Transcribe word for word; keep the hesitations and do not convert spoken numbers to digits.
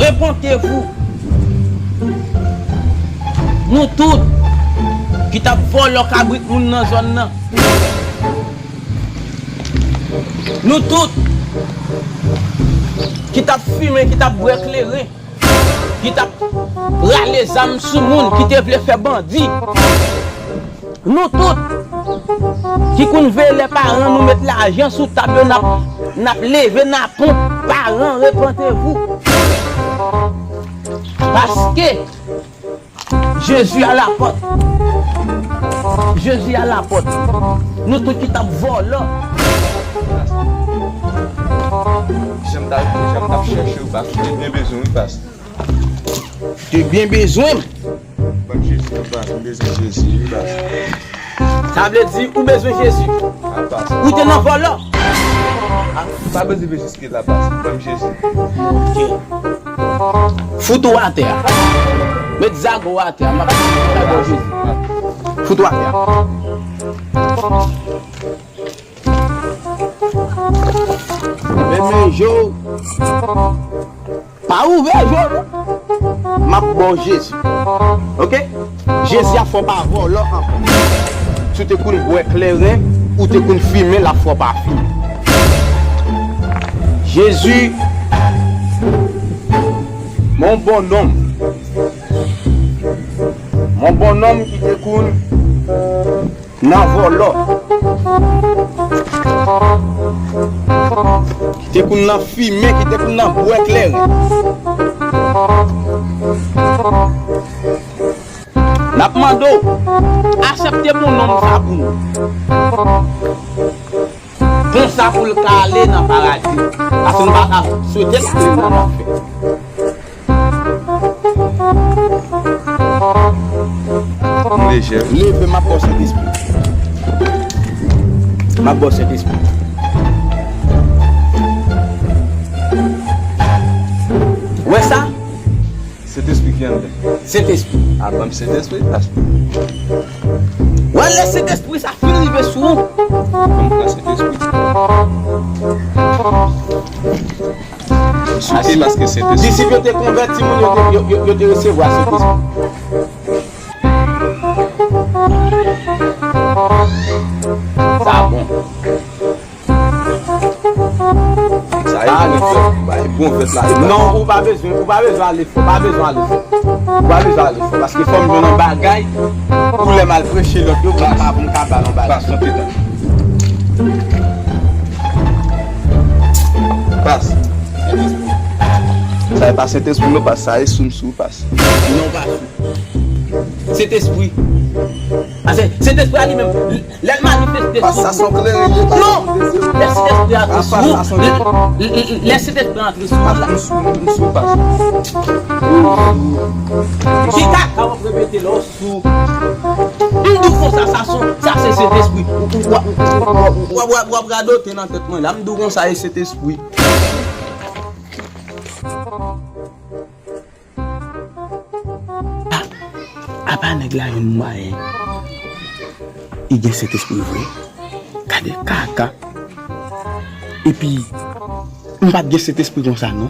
Repentez-vous. Nou tout ki t ap vòlò kabrit moun nan zòn nan. Nou tout ki t ap fimen, ki t ap bwè kleren, ki t ap rale zam sou moun, ki te vle fè bandi. Nou tout ki konn veye lè paran nou met lajan sou tab yo, n ap, n ap leve, n ap pon, paran, repentez-vous. Paske Jezi a lapòt. Jezi a lapòt. Nou tout ki t ap vòlò. Jan m t ap, jan m t ap chèche w, pas, m te byen bezwen w, pas. Te byen bezwen m. Ban m Jezi, non, pas, m bezwen Jezi, wi, pas. Sa vle di ou bezwen Jezi. A, pas. Ou te nan vòlò. A, pa bezwen Jezi ki la, pas. Ban m Jezi. Ok. Fout ou atè a. Met zago w atè a. M ap bay bon Jezi. Fout ou atè a. Fèmen je w. Pa ouvè je w. M ap ba w Jezi. Ok? Jezi a fè w pa vòlò ankò. Si w te konn bwè kleren, ou te konn fimen, l ap fè w pa fimen. Jezi, mon bonnonm. Mon bonnonm ki te konn nan vòlò. Ki te konn nan fimen, ki te konn nan bwè kleren. N ap mande w, aksepte bonnonm sa pou nou. Konsa pou l ka ale nan paradi. Paske nou pa ka swete l ale nan lanfè. M lejè, wi. Leve, m ap ba w Sentespri. M ap ba w Sentespri. Wè sa? Sentespri ki anndan. Sentespri. A, ban m Sentespri, pas. Wè lè Sentespri sa fin rive sou ou. Ban m pran Sentespri. Souke paske Sentespri. Disip yo te konvèti, moun yo te, yo, yo, yo te resevwa Sentespri. Sa bon. Sa e bon fèt, bay bon fèt la. Non, ou pa bezwen, ou pa bezwen ale fò, pa bezwen ale fò. Ou pa bezwen ale fò, paske fò m jwenn yon bagay, pou lè m al preche lòt yo, pou m ka, pou m ka ba l yon bagay. Pas, chante tan. Pas. Sa e pa Sentespri, non, pas. Sa e sou m sou, pas. Non, pa sou. Sentespri. Paske Sentespri a li menm, lè l manifeste sou ou. Pas, sa se yon kleren, li pa. Non! Lè Sentespri a antre sou ou, lè, lè, lè Sentespri a antre sou ou la. Pas, m sou, m sou, pas. Ki kaka w ap repete la, w sou. M di w konsa, sa se, sa se Sentespri. W, w, w ap radote nan tèt mwen la. M di w konsa, e Sentespri. A, apa nèg la jwenn mwayen? Li gen Sentespri vre? Gade kaka. Epi, m pa t gen Sentespri konsa, non.